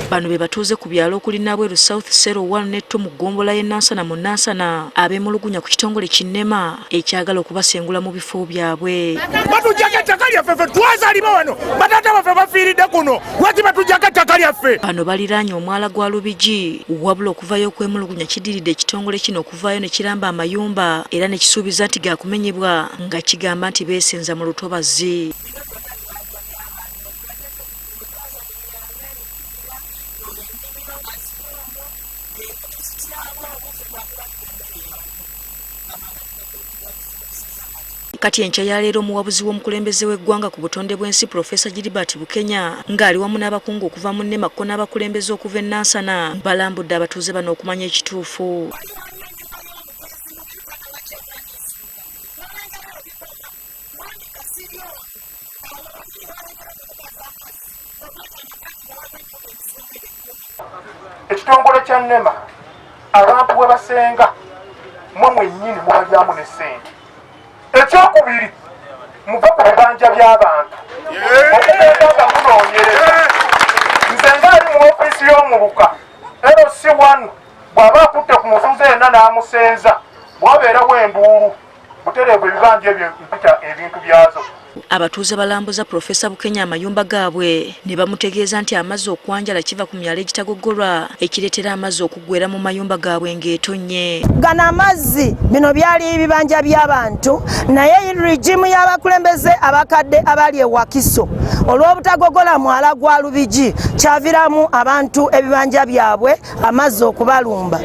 Bano be batuuze ku byalo okuli Nabweru South Cell 1 ne 2 mu ggombolola y'e Nansana mu Nansana abeemulugunya ku kitongole ki NEMA ekyagala okubasengula mu bifo byabwe. Batujjako ettaka lyaffe, ffe twazaalibwa wano, bataata baffe bafiiridde kuno, lwaki batujjako ettaka lyaffe? Bano baliraanye omwala gwa Lubigi, wabula okuvayo okwemulugunya kiddiridde ekitongole kino okuvaayo ne kiramba amayumba era ne kisuubiza nti gaakumenyebwa nga kigamba nti beesenza mu lutobazi. Kati enkya ya leero omuwabuzi w'omukulembeze w'eggwanga ku butonde bw'ensi Profesa Gilbert Bukenya ng'ali wamu n'abakungu okuva mu NEMA ko n'abakulembeze okuva e Nansana balambudde abatuuze bano okumanya ekituufu. Ekitongole kya NEMA abantu we basenga mwe mwennyini mubalyamu ne ssente. Ekyokubiri, muve ku bibanja by'abantu okugenda nga munoonyereza. Nze ngaali mu ofiisi y'omuluka LC1 bw'aba akutte ku mutuuze yenna n'amusenza, bwabeerawo enduulu butereevu ebibanja ebyo mpita ebintu byazo. Abatuuze balambuza Profesa Bukenya amayumba gaabwe ne bamutegeeza nti amazzi okwanjala kiva ku myala egitagogolwa ekireetera amazzi okuggwera mu mayumba gaabwe ng'etonnye. Gano amazzi bino byali bibanja by'abantu, naye rigimu y'abakulembeze abakadde abali e Wakiso olw'obutagogola mwala gwa Lubigi kyaviramu abantu ebibanja byabwe amazzi okubalumba.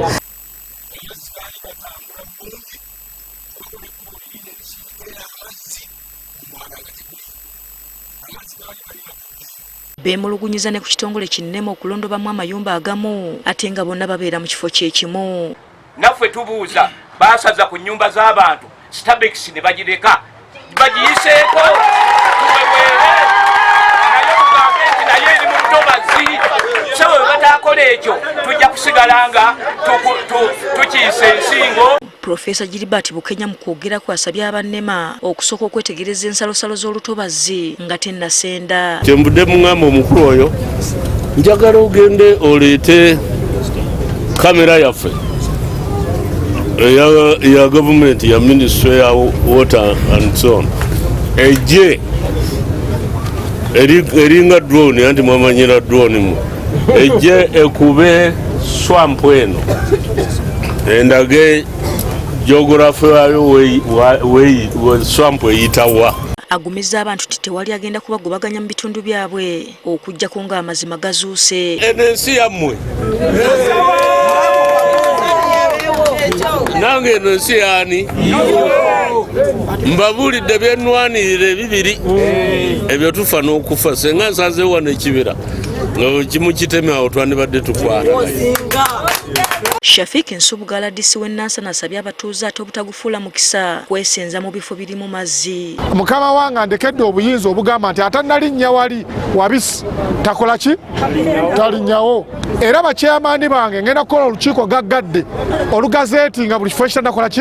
Beemulugunyiza ne ku kitongole ki NEMA okulondobamu amayumba agamu ate nga bonna babeera mu kifo kye kimu. Naffe tubuuza, baasaza ku nnyumba z'abantu Stabex ne bagireka bagiyiseeko tuweweere naye tugambe nti naye eri mu butobazi. So bwe bataakola ekyo tujja kusigala nga tukiisa ensingo. Profesa Gilbert Bukenya mu kwogerako asabye aba NEMA okusooka okwetegereza ensalosalo z'olutobazzi nga tennasenda. Kyenvudde muŋŋamba omukulu oyo, njagala ogende oleete kamera yaffe eya gavumenti ya ministry ya water and so on, ejje eringa drone, anti mwamanyira drone mu ejje ekube swamp eno endage geography wayo swamp eyitawa. Agumizza abantu nti tewali agenda kubagobaganya mu bitundu byabwe okuggyako ng'amazima gazuuse. Eno ensi yammwe, nange eno ensi yaani? Mbabuulidde byenwanirira ebibiri ebyo, tufa n'okufa. Senga nsanzeewo wano ekibira nga kimu kiteme, awo twandibadde tukwata. Shafik Nsubuga RDC w'e Nansana asabye abatuuze ate obutagufuula mukisa kwesenza mu bifo birimu mazzi. Mukama wange andekedde obuyinza obugamba nti atannalinnya wali wabisi takola ki talinnyawo, era bakyamani bange ngenda kukola olukiiko gaggadde olugazeeti nga buli kifo ekitanakola ki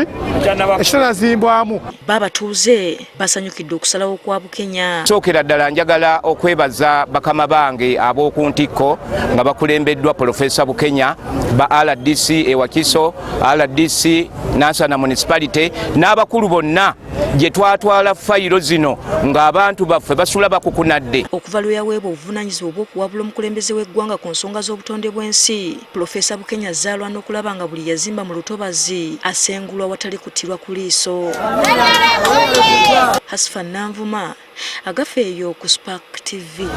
ekitanazimbwamu. Babatuuze basanyukidde okusalawo kwa Bukenya. Sookera ddala njagala okwebaza bakama bange ab'oku ntikko nga bakulembeddwa Profesa Bukenya, ba RDC e Wakiso, RDC Nansana Municipality n'abakulu bonna gye twatwala fayiro zino ng'abantu baffe basula bakukunadde. Okuva lwe yaweebwa obuvunaanyizibwa obw'okuwabula omukulembeze w'eggwanga ku nsonga z'obutonde bw'ensi, Pulofeesa Bukenya azze alwana okulaba nga buli yazimba mu lutobazi asengulwa watali kuttirwa ku liiso. Hasfa Nanvuma, Agafeeyo ku Spark TV.